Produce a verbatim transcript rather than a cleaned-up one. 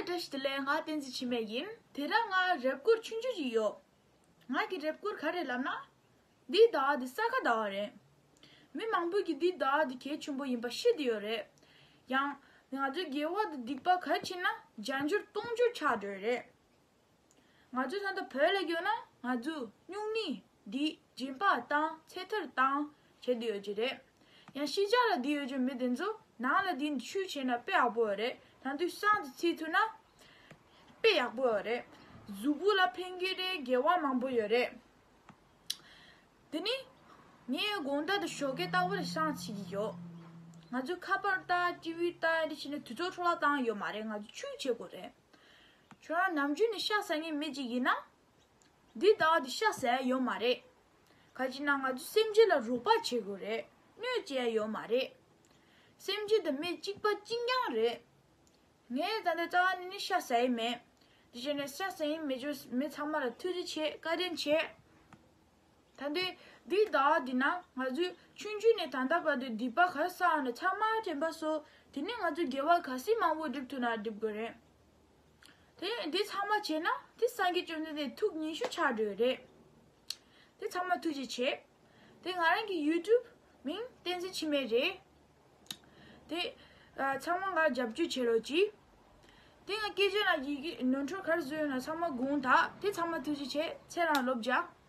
བཀྲ་ཤིས་བདེ་ལེགས། ང་བསྟན་འཛིན་འཆི་མེད་ཡིན། དེ་རིང་ང་རེབ་གོར་ཆུང་ཆུང་ཅིག་ཡོད། ང་གི་རེབ་གོར་ག་རེ་ལབ་ན། འདིའི་ཟླ་བ་འདི་ས་ག་ཟླ་བ་རེད། མི་མང་པོས་ཀྱིས་འདིའི་ཟླ་བ་འདི་གལ་ཆེན་པོ་ཡིན་པ་ཤེས་བསྡད་ཡོད་རེད། ཡང་། ང་ཚོའི་དགེ་བ་དང་སྡིག་པ་ག་རེ་བྱས་ན་བརྒྱ་འགྱུར་སྟོང་འགྱུར་ཆགས་འགྲོ་ཡི་རེད། ང་ཚོས་ད་ལྟ་བོད་ལ་ཡོད་ན་ང་ཚོས་སྨྱུང་གནས་འདི་སྦྱིན་པ་བཏང་ཚེ་ཐར་བཏང་བྱེད་དུ་ཡོད་ཀྱི་རེད། ཡང་ཕྱི་རྒྱལ་ལ་འདི་ཡོད་ཀྱི་མི་དེ་ཚོ་ནང་ལ་འདི་ཆོས་བྱས་ན་དཔེ་ཡག་པོ་ཡོད་རེད། ད་དུང་བསང་དེ་ཚིག་ཐུབ་ན་དཔེ་ཡག་པོ་ཡོད་རེད། གཟུགས་པོ་ལ་ཕན་གྱི་རེད། དགེ་བ་མང་པོ་ཡོད་རེད། དེ་ནི་ངས་དགོང་དག་དང་ཞོགས་ཀས་རྟག་པར་བསང་ཚིག་གི་ཡོད། ང་ཚོས་ཁ་པར་ལྟ་ཊི་བི་ལྟ་འདི་བྱས་ནས་དུས་ཚོད་འཕྲོ་བརླག་བཏང་ཡོད་མ་རེད། ང་ཚོས་ཆོས་བྱེད་དགོས་རེད། ཁྱོད་རང་ནམ་རྒྱུན་ནས་ཤ་ཟ་མཁན་མི་ཅིག་ཡིན་ན། འདི་ཟླ་བ་འདི་ཤ་ཟ་ཡ་ཡོད་མ་རེད། ག་ཅི་ན་ང་ཚོ་སེམས་ཅན་ལ་རོགས་པ་བྱེད་དགོས་རེད། གནོད་བྱེད་ཡ་ཡོད་མ་རེད། སེམས་ཅན་དང་མི་གཅིག་པ་གཅིག་རྐྱང་རེད། ངས་ད་ལྟ་རྩ་བ་ནས་ནི་ཤ་ཟ་ཡི་མེད། དེ་བྱས་ནས་ཤ་ཟ་ཡི་མེད་ཅོ་མི་ཚང་མ་ལ་ཐུགས་རྗེ་ཆེ། བཀའ་དྲིན་ཆེ། ད་ལྟའི་འདི་ཟླ་བ་འདི་ན་ང་ཚོས་ཆུང་ཆུང་ནས་ད་ལྟ་བར་དུ་སྡིག་པ་ག་རེ་བསགས་ནས་ཚང་མ་དྲན་པ་གསོ། དེ་ནས་ང་ཚོས་དགེ་བ་ག་ཚོད་མང་པོ་སྒྲུབ་ཐུབ་ན་སྒྲུབ་དགོས་རེད། དེ་འདི་ཚང་མ་བྱས་ན་དེ་སངས་རྒྱས་བཅོམ་ལྡན་འདས་ཐུགས་ཉེ་ཤོས་ཆགས་འགྲོ་ཡི་རེད། དེ་ཚང་མ་ཐུགས་རྗེ་ཆེ། དེ་ང་རང་གི་ཡུ་ཊུབ་མིང་བསྟན་འཛིན་འཆི་མེད་རེད། དེ་ཨ་ཚང་མ་ང་རྒྱབ་སྐྱོར་བྱེད་རོགས་གྱིས། དེ་ང་སྐད་ཆ་ན་ཡི་གེ་ནོར་འཁྲུལ་ག་རེ་བཟོས་ཡོད་ན་ཚང་མ་དགོངས་དག་དེ་ཚང་མ་ཐུགས་རྗེ་ཆེ། ཚེ་རིང་ལོ་བརྒྱ།